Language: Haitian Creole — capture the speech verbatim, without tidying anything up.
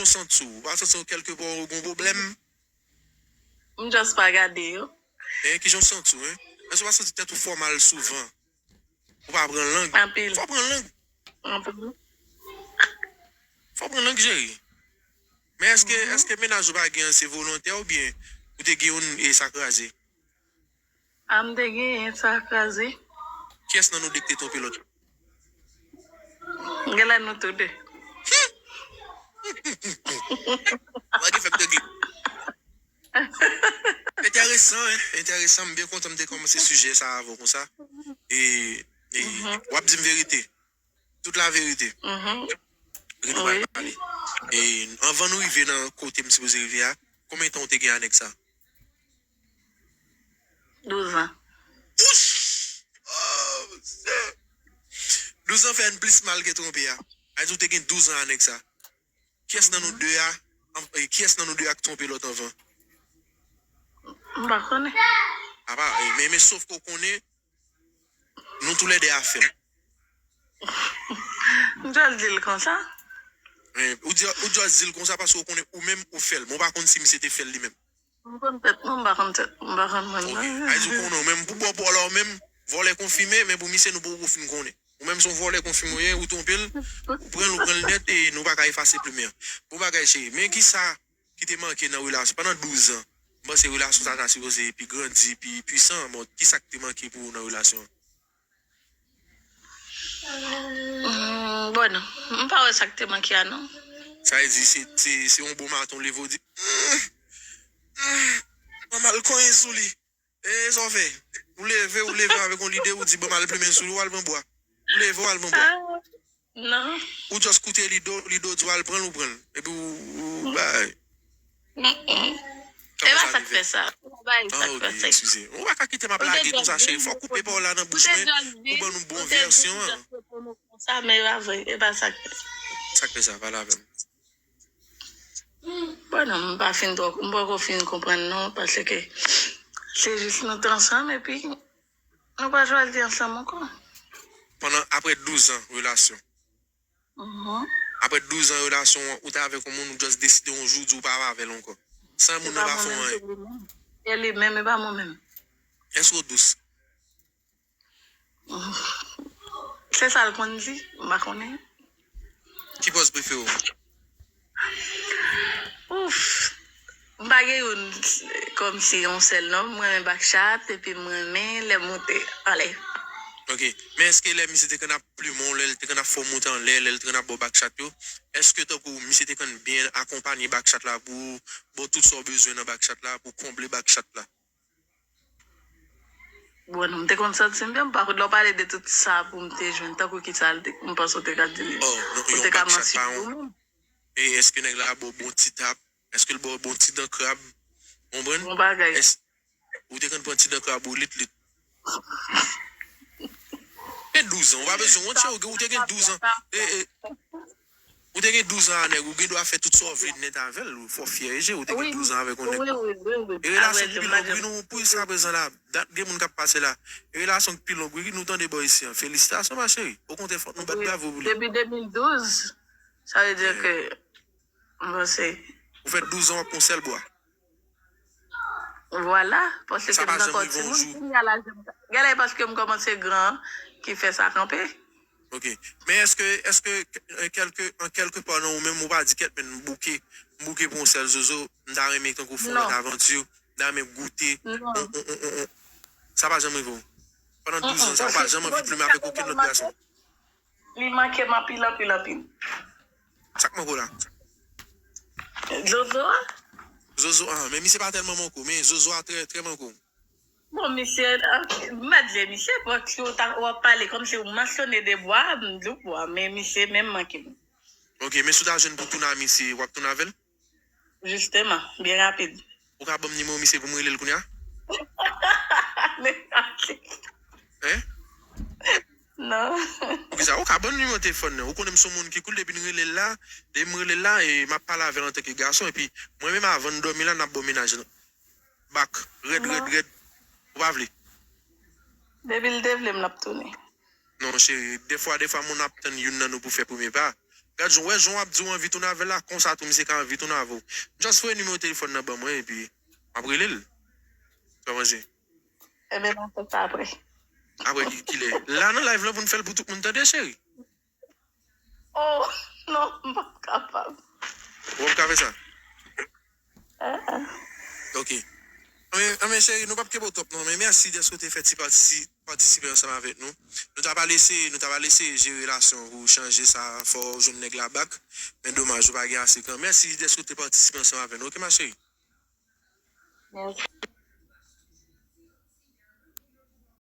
w santi w? Ou pa santi w kèlkepè ou gen yon pwoblèm? M just pa gade yo. E kijan w santi w, en? Èske w pa santi tèt ou fè w mal souvan? Ou pa pran lang? Anpil. Fò w pran lang. Anpil. Fò w pran lang, cheri. Men èske, èske mennaj ou pa gen an se volontè oubyen ou te gen youn e sa kraze? A m te genyen sa kraze. Kiyès nan nou de ki te twonpe lòt? Genlè nou tou de. Wè ki fè m te gli. Enteresan, en? Enteresan. M byen kontan m te kòmanse sijè sa avè w konsa. E, e w ap di m verite. Tout la verite. Ri nou pral pale. E anvan nou rive nan kote m sipoze rive a, konbyen tan w te gen a nèg sa? Douz an. Wouch! Oh, Seyè! Douz an fè n plis mal ke twonpe a. A di w te gen douz an a nèg sa. Kiyès nan nou de a, an- e, kiyès nan nou de a k twonpe lòt anvan? M pa konnen. Apa, e, men, men sof ke w konnen, nou toulède a fè l. M just di l konsa. E, ou di, ou just di l konsa paske w konnen ou menm ou fè l. Men w pa konn si misye te fè l li menm. M konn tèt mwen, m pa konn tèt mwen, m pa konn moun Ok. nan. A di w konnen w menm, pou bò pa w la w menm, vòlè konfime, men pou misye nou poko fin konnen. Ou menm se yon vòlè konfime w ye, ou twonpe l, ou pran l, ou pran l nèt e nou pa ka efase plim an. Bon bagay cheri, men kisa ki te manke nan relasyon pandan douz an? M panse relasyon sa ta sipoze pi grandi, pi pwisan, bon, kisa ki te manke pou ou nan relasyon an? Hmm, bon, non. M pa wè sa k te manke a, non. Sa vle di, se, se, se yon bon maten, w leve, w di, "Mm, mm, mwen mal konyen sou li." E sa w fè? Ou leve, ou leve avèk yon lide, ou di, "Bon, m al plimen sou li, w al pran bwa." Ou leve, w al pran bwa. Ah, non. Ou just koute lide, lide w di w al pran l, ou pran l. Epi ou, ou bay. Mm-mm. E pa sa k fè sa. E pa sa k fè sa. Eskize. Ou pa ka kite m ap lage konsa, cheri. Fòk ou koupe pawòl la nan bouch mwen pou ban nou bon vèsyon an. Sa, men e pa vre. E pa sa k fè sa. Sa k fè sa, pale avè m. Bon, non, m pa fin twò, m poko fin konprann non, paske se jis nou te ansanm epi nou pa chwazi ansanm ankò. Pandan, apre douz an relasyon. Mhm. Apre douz an relasyon, ou te avèk yon moun, ou just deside yon jou, di ou pa avè l ankò. San moun nan pa fè anyen. E li menm, e pa mwen menm. Èske w dous? Se sa l konn di, m pa konnen. Ki pòz prefere w? Ouf. M pa gen youn kòmsi yon sèl non. M renmen bakchat, epi m renmen lè m moute anlè. Ok. Men èske lè misye te konn ap plimen w, lè l te konn ap fè w moute anlè, lè l te konn ap ba w bakchat yo, èske tankou misye te konn byen akonpanye bakchat la pou ou, ba w tout sa w bezwen nan bakchat la, pou konble bakchat la? Bon, m te konn santi m byen, m pa konn lè w pale de tout sa pou m te jwenn, tankou ki sa l te, m panse w te ka di li. Oh, non, yon bakchat pa yon. E èske nèg la ba w bon ti tap? Èske l ba w bon ti dan krab? Konprann? Bon bagay. Ou te konn pran ti dan krab ou lit lit. Gen douz an, ou pa bezwen wont, ou te gen douz an. E, e, ou te gen douz an a nèg, ou gen dwa fè tout sa w vle nèt avè l, fò fyè e je, ou te gen douz an avèk yon nèg. E relasyon k pi long, wi, nou, pou jiska prezan la, dat gen moun k ap pase la. E relasyon k pi long, wi, nou tande bò isi an. Felisitasyon, ma chérie. Okontrè, fòk nou bat bravo pou li. Depi de mil douz, sa vle di ke, m panse. Ou fè douz an w ap pran sèl bwa. Vwala, paske m t ankò timoun, kounye a laj m, genlè paske m kòmanse gran ki fè sa kanpe. Ok. Men èske, èske, an kèlke, an kèlke pa nan ou menm, ou pa di, "Kèt, men m bouke, m bouke pou yon sèl zozo, m ta renmen tankou fè yon lòt avanti, m ta renmen goute." Sa pa janm rive w? Pandan douz an sa, ou pa janm anvi plimen avèk okenn lòt gason? Li manke m anpil, anpil, anpil. Sa k manke w la? Zozo a? Zozo a, men misye pa tèlman manke w, men zozo a trè, trè manke w. Bon, misye, m pa t vle misye, paske w ta, w ap pale kòmsi w mansyone de bwa, m di w bwa, men misye menm manke m. Ok, men si w ta jwenn pou tounen a misye, w ap tounen avè l? Jisteman, byen rapid. Ou ka ban m nimewo misye pou m rele l kounye a? Negati. Hein? Non. Poukisa? Ou ka ban m nimewo telefòn nan. Ou konnen m se yon moun ki cool, depi n rele l la, depi m rele l la, e m ap pale avè l antanke gason, epi mwen menm avan n dòmi la, n ap ba w mennaj bak, rèd, rèd, rèd. Ou pa vle? Depi l te vle m, l ap tounen. Non, cheri, defwa, defwa, moun ap tann youn nan nou pou fè premye pa. Gad jan, wè jan w ap di w anvi tounen avè l la, konsa tou misye ka anvi tounen avè w. Just voye nimewo telefòn nan ban mwen epi m ap rele l. Sa w panse? Ebyen, n a fè sa apre. Apre ki, kilè? La nan live lan pou n fè l pou tout moun tande, cheri. Oh, non, m p ap kapab. Ou p ap ka fè sa? Ah, ah. Ok. Anben, anben, cheri, nou p ap kenbe w twòp non, men mèsi dèske w te fè ti patisi-, patisipe ansanm avèk nou. Nou ta pral eseye, nou ta pral eseye jere relasyon pou chanje sa, fò w jwenn nèg la back. Men domaj, ou pa gen ase kan. Mèsi dèske w te patisipe ansanm avèk nou, ok, ma chérie? Mèsi.